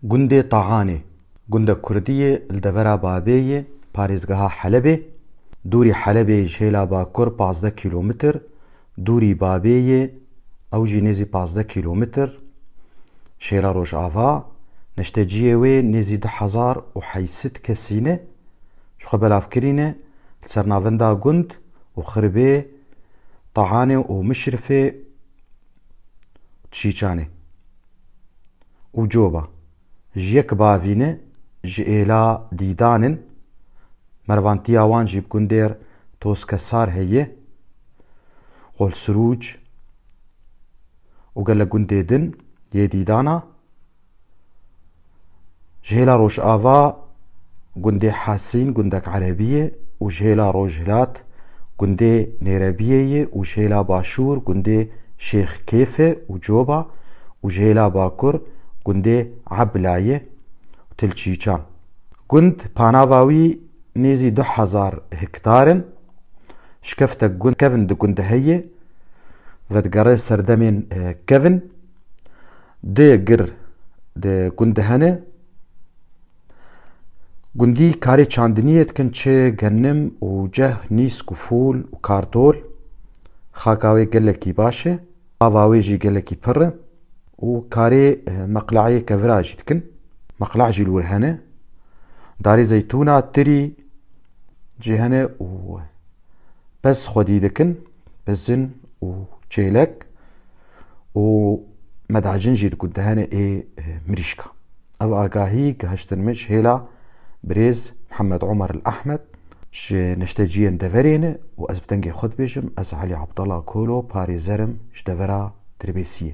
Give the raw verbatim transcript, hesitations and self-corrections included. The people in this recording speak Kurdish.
Gundê Taanê, gundek kurdî yê li devera Babê yê, parêzgeha Helebê. Dûrî Helebê ji hêla bakur pazdeh kîlometr, dûrî Babê yê, ew jî nêzî pazdeh kîlometr ji hêla rojava. Neşteciyê wê nêzî du hezar û heyt sed kesî ne, ji xwe belav kirîne li ser navenda gund û xirbê Taanê û Mişrifê, Çîçanê û Coba. Ji yek bavî ne, ji êla Dîdan in. Mervantiya wan jî bi gundêr Toskesar heye, Xolsirûc û gelek gundê din yê Dîdana. Ji hêla rojava gundê Hesîn, gundek erebî ye, û ji hêla rojhilat gundê Nêrebiyê ye, û ji hêla başûr gundê Şêx Kêfe û Coba, û ji hêla bakur gundê Ebla ye û Til Çîçan. Gund panava wî nêzî du hezar hektar in. Şikeftek gund kevin di gund heye, vedigere serdemên, e, kevin. Di gir di gund hene. Gundî karê çandiniyê dikin, çi genim û ceh, nîsk û fûl û kartol. Xaka wê gelekî baş e. Ava wê jî gelekî pir e. Û karê, e, meqleyê kevira jî dikin. Meqleh jî li wir hene. Darê zeytûna tirî jî hene û pez xwedî dikin, pezin û çêlek û medacin jî dikin, dihene ê, e, mirîşka. Ev agahî gihiştin min ji hêla birêz Mihemed Omer El Ehmed, ji neşteciyên deverê ne û ez bi dengê xwe dibêjim, ez Elî Abdallah Kolo, parêzer im ji devera Dirbêsiyê.